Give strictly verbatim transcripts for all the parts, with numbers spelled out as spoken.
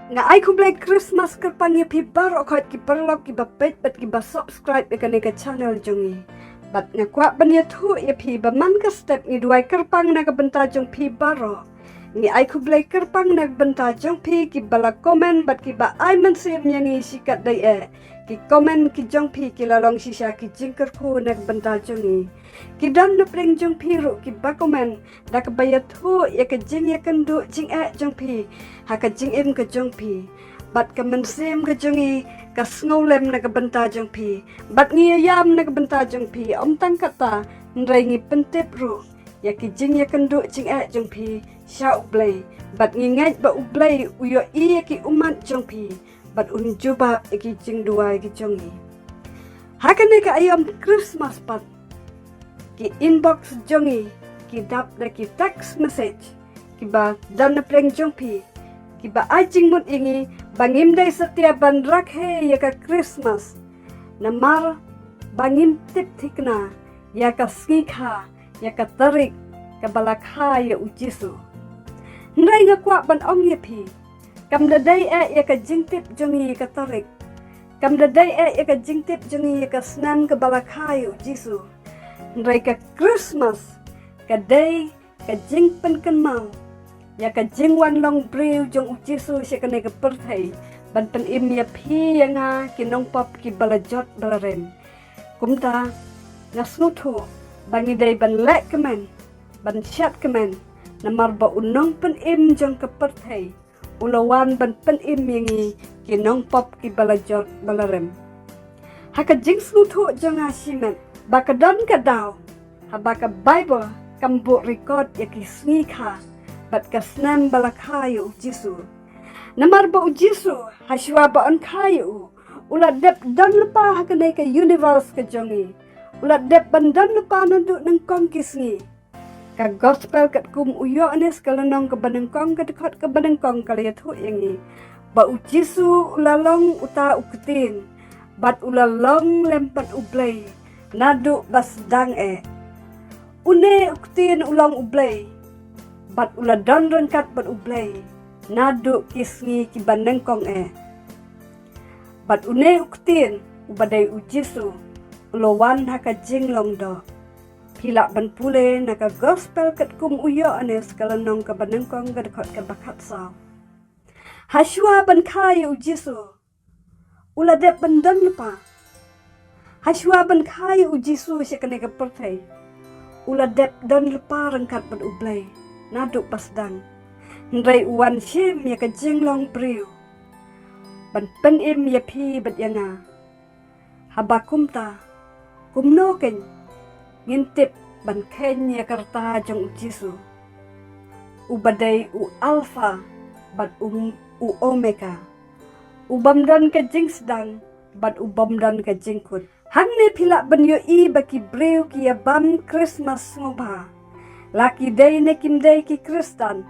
Nga ai khublei Christmas kyrpang ïa phi baroh khoit ki paralok kiba peit bad kiba subscribe ïa kane ka channel jong ngi. Bad nga kwah ban ïathuh ïa phi ba man ka step ngi duwai kyrpang na ka bynta jong phi baroh. Ngi ai khublei kyrpang na ka bynta jong phi kiba la comment bad kiba ai mynsiem ïa ngi shikatdei eh. Ki comment ki jong phi ki la long shisha ki jingkyrkhu na ka bynta jong ngi. Ki don na pdeng jong phi ruh kiba comment da kaba ïathuh ïa ka jingïakynduh jingeh jong phi ha ka jingim ka jong phi. Bad ka mynsiem ka jong ngi ka sngewlem na ka bynta jong phi. Bad ngi ïam na ka bynta jong phi, ym tang kata, hynrei ngi pyntip ruh ïa ki jingïakynduh jingeh jong phi sha U Blei. Bad ngi ngeit ba U Blei u ïohi ïa ki ummat jong phi bad un jubab ïa ki jingduwai ki jong ngi. Ha kane ka aïom Christmas pat, ki inbox jong ngi ki dap da ki text message kiba don na pdeng jong phi, kiba ai jingmut ïa ngi ba ngim dei satia ban rakhe ïa ka Christmas. Namar ba ngim tip thikna ïa ka sngi kha, ïa ka tarik kaba la kha ïa U Jisu. Hynrei nga kwah ban ong ïa phi, kam da dei eh ïa ka jingtip jong ngi ïa ka tarik. Kam da dei eh ïa ka jingtip jong ngi ïa ka snem kaba la kha ïa U Jisu. Hynrei ka Christmas ka dei ka jingpynkynmaw ïa ka jingwan long briew jong U Jisu sha kane ka pyrthei ban pynim ïa phi ïa nga ki nongpop kiba la jot ba la rem. Kumta nga sngewthuh ba ngi dei ban leh kmen, ban shad kmen, namar ba U Nongpynim jong ka pyrthei u la wan ban pynim ïa ngi ki nongpop kiba la jot ba la rem. Ha ka jingsngewthuh jong nga shimet ba ka don ka daw haba ka Baibl kam buh record ïa ki sngi kha bad ka snem ba la kha ïa U Jisu. Namar ba U Jisu, ha shuwa ba un kha ïa u, u la dep don lypa ha kane ka universe ka jong ngi. U la dep ban don lypa naduh nyngkong ki sngi. Ka Gospel katkum u Ïoannis ka lynnong kaba nyngkong ka dkhot kaba nyngkong ka la ïathuh ïa ngi ba U Jisu u la long uta u ktien bad u la long lem bad U Blei naduh ba sdang eh. Une u ktien u long U Blei bad u la don ryngkat bad U Blei naduh ki sngi kiba nyngkong eh. Bad une u ktien uba dei U Jisu u la wan ha ka jinglong doh. Phi lah ban pule na ka Gospel katkum u Ïoannis ka lynnong kaba nyngkong ka dkhot kaba khatsaw. Ha shuwa ban kha ïa U Jisu u la dep ban don lypa. Ha shuwa ban kha ïa U Jisu sha kane ka pyrthei u la dep don lypa ryngkat bad U Blei naduh ba sdang. Hynrei u wan shim ïa ka jinglong briew ban pynim ïa phi bad ïa nga. Haba kumta, kumno kein ngin tip ban kheiñ ïa ka rta jong U Jisu, uba dei u Alpha bad u, u Omega, u bym don ka jingsdang bad u bym don ka jingkut. Hangne phi lah ban ïohi ba ki briew ki ïa bam Christmas sngewbha, la ki dei ne kim dei ki Khristan,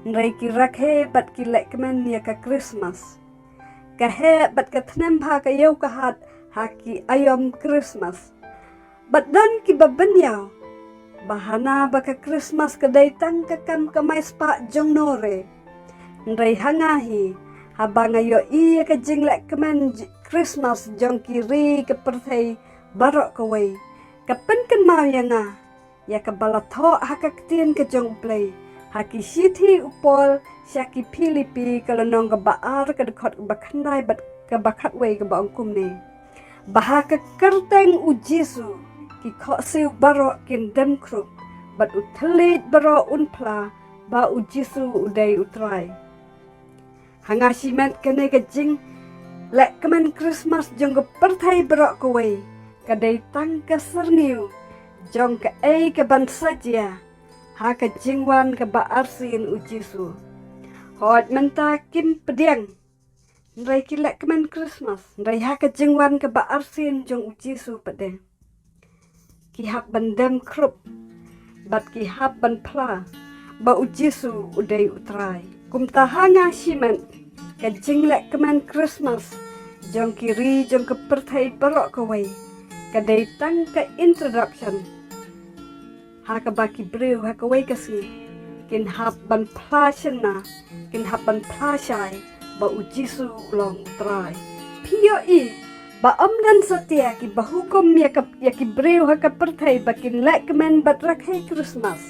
hynrei ki rakhe bad ki leh kmen ïa ka Christmas. Ka heh bad ka thnembha ka ïew ka hat ha ki aïom Christmas. Bad don kiba bynñiaw ba hana ba ka Christmas ka dei tang ka kam kamai spah jong no re. Hynrei ha nga hi, haba nga ïohi ïa ka jingleh kmen j-, Christmas jong ki ri ka pyrthei baroh kawei, ka pynkynmaw ïa nga ïa kaba la thoh ha ka ktien ka jong U Blei ha ki shithi u Paul sha ki Philippi ka lynnong kaba ar ka dkhot kaba khyndai bad kaba khatwei kaba ong kumne: Ba ha ka kyrteng U Jisu ki khohsiew baroh kin dem khrup, bad u thylliej baroh un phla ba U Jisu u dei U Trai. Ha nga shimet kane ka jingleh kmen Christmas jong ka pyrthei baroh kawei ka dei tang ka syrngiew jong kaei kaban sa jia ha ka jingwan kaba arsien U Jisu. Hooid mynta kim pdiang, hynrei ki leh kmen Christmas, hynrei ha ka jingwan kaba arsien jong U Jisu pat de ki hap ban dem khrup bad ki hap ban phla ba U Jisu u dei U Trai. Kumta ha nga shimet ka jingleh kmen Christmas jong ki ri jong ka pyrthei baroh kawei ka dei tang ka introduction ha kaba ki briew ha kawei ka sngi kin hap ban phla shynna, kin hap ban phla shai ba u Jisu u long u Trai. Phi ïohi ba ym don satia kiba hukum ïa ka, ïa ki briew ha ka pyrthei ba kin leh kmen bad rakhe Christmas.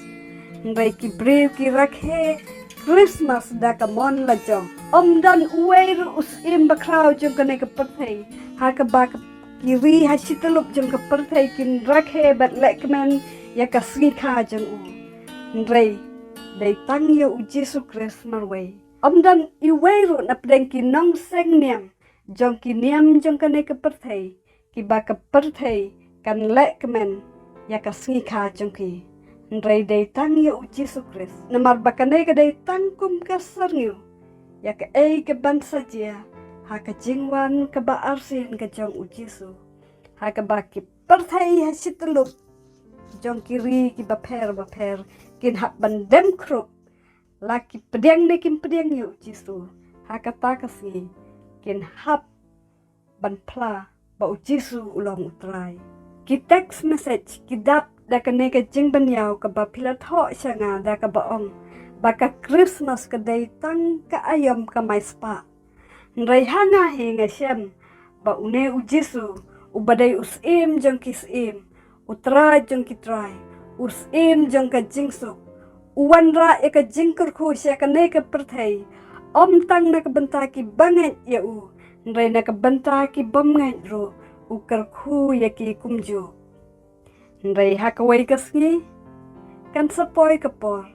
Hynrei ki briew ki rakhe Christmas da ka mon lajong. Ym don uwei ruh u syiem bakhraw jong kane ka pyrthei ha kaba ki ri ha shityllup jong ka pyrthei kin rakhe bad leh kmen ïa ka sngi kha jong u. Hynrei dei tang ïa u Jisu Khrist marwei. Ym don iwei ruh napdeng ki nongseng niam jong ki niam jong kane ka pyrthei kiba ka pyrthei kan leh kmen ïa ka sngi kha jong ki. Hynrei dei tang ïa u Jisu Khrist. Namar ba kane ka dei tang kum ka syrngiew ïa kaei kaban sa jia ha ka jingwan kaba arsien ka jong u Jisu, ha kaba ki pyrthei ha shityllup jong ki ri kiba pher bapher kin hap ban dem khrup, la ki pdiang ne kim pdiang ïa u Jisu ha kata ka sngi, kin hap ban phla ba u Jisu u long u Trai. Ki text message ki dap da kane ka jingbanïaw kaba phi la thoh sha nga da kaba ong ba ka Christmas ka dei tang ka aïom kamai spah. Hynrei ha nga hi nga shem ba une u Jisu, uba dei u Syiem jong ki syiem, u Trai jong ki trai, u Syiem jong ka jingsuk, u wanrah ïa ka jingkyrkhu sha kane ka pyrthei, ym tang na ka bynta kiba ngeit ïa u, hynrei na ka bynta ki bym ngeit ruh, u kyrkhu ïa ki kumjuh. Hynrei ha kawei ka sngi kan sa poi ka por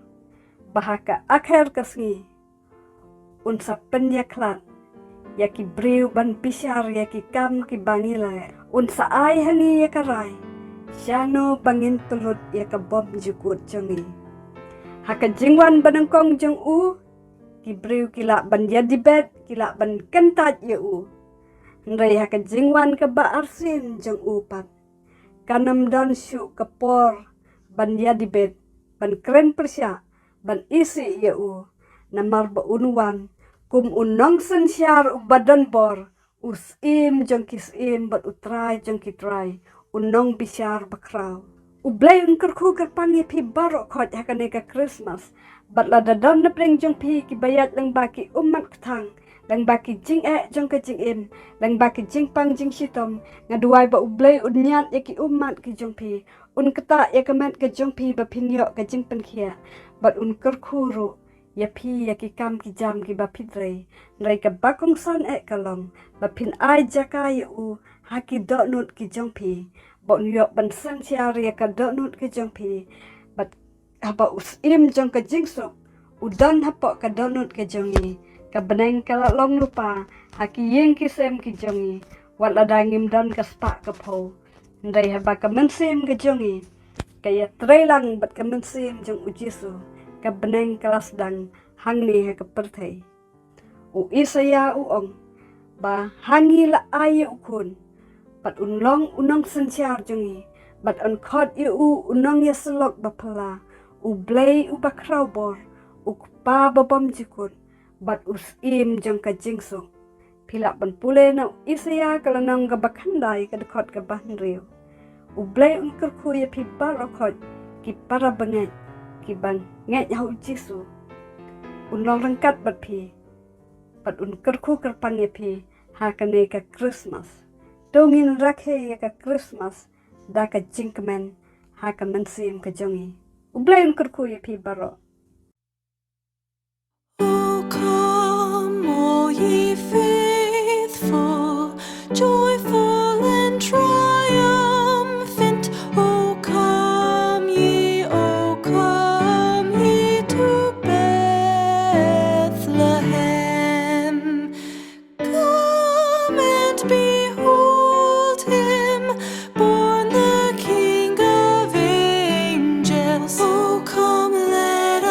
ba ha ka akher ka sngi un sa pynïakhlad ïa ki briew ban bishar ïa ki kam kiba ngi leh. Un sa ai ha ngi ïa ka rai shano ba ngin pynlut ïa ka bymjukut jong ngi. Ha ka jingwan banyngkong jong u, ki briew ki lah ban ïadibet, ki lah ban kyntait ïa u. Hynrei ha ka jingwan kaba arsien jong u pat, kan ym don shuh ka por ban ïadibet, ban kren pyrshah, ban isih ïa u. Namar ba un wan kum u nongsynshar uba don bor, u Syiem jong ki syiem bad u Trai jong ki trai, u nongbishar bakhraw. U Blei un kyrkhu kyrpang ïa phi baroh khoit ha kane ka Christmas. Bad lada don napdeng jong phi kiba ïaid lyngba ki ummat kthang, lyngba ki jingeh jong ka jingim, lyngba ki jingpang jingshitom, nga duwai ba u Blei un ñiad ïa ki ummat ki jong phi, un ktah ïa ka met ka jong phi ba phin ïoh ka jingpynkhiah, bad un kyrkhu ruh ïa phi ïa ki kam ki jam kiba phi trei. Hynrei kaba kongsan eh ka long ba phin ai jaka ïa u ha ki dohnud ki jong phi, ba un ïoh ban synshar ïa ka dohnud ka jong phi. Bad haba u Syiem jong ka jingsuk u don hapoh ka dohnud ka jong ngi, ka bneng ka la long lypa ha ki ïing ki sem ki jong ngi, wat lada ngim don ka spah ka phew. Hynrei haba ka mynsiem ka jong ngi ka ïatreilang bad ka mynsiem jong u Jisu, ka bneng ka la sdang hangne ha ka pyrthei. U Isaïah u ong ba ha ngi la ai ïa u khun, bad un long u nongsynshar jong ngi, bad yn khot ïa u u nongïasyllok baphylla, u Blei uba khraw bor, u Kpa ba bymjukut, bad u Syiem jong ka jingsuk. Phi lah ban pule na u Isaïah ka lynnong kaba khyndai ka dkhot kaba hynriew. U Blei un kyrkhu ïa phi baroh khoit ki para bangeit kiba ngeit ha u Jisu. Un long ryngkat bad phi bad un kyrkhu kyrpang ïa phi ha kane ka Christmas. To ngin rakhe ïa ka Christmas da ka jingkmen ha ka mynsiem ka jong ngi. U Blei un kyrkhu ïa phi baroh. Oh, come, all ye faithful, joyful and triumphant. Oh, come ye, oh, come ye to Bethlehem. Come and behold him, born the King of angels. Oh, come, let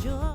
You're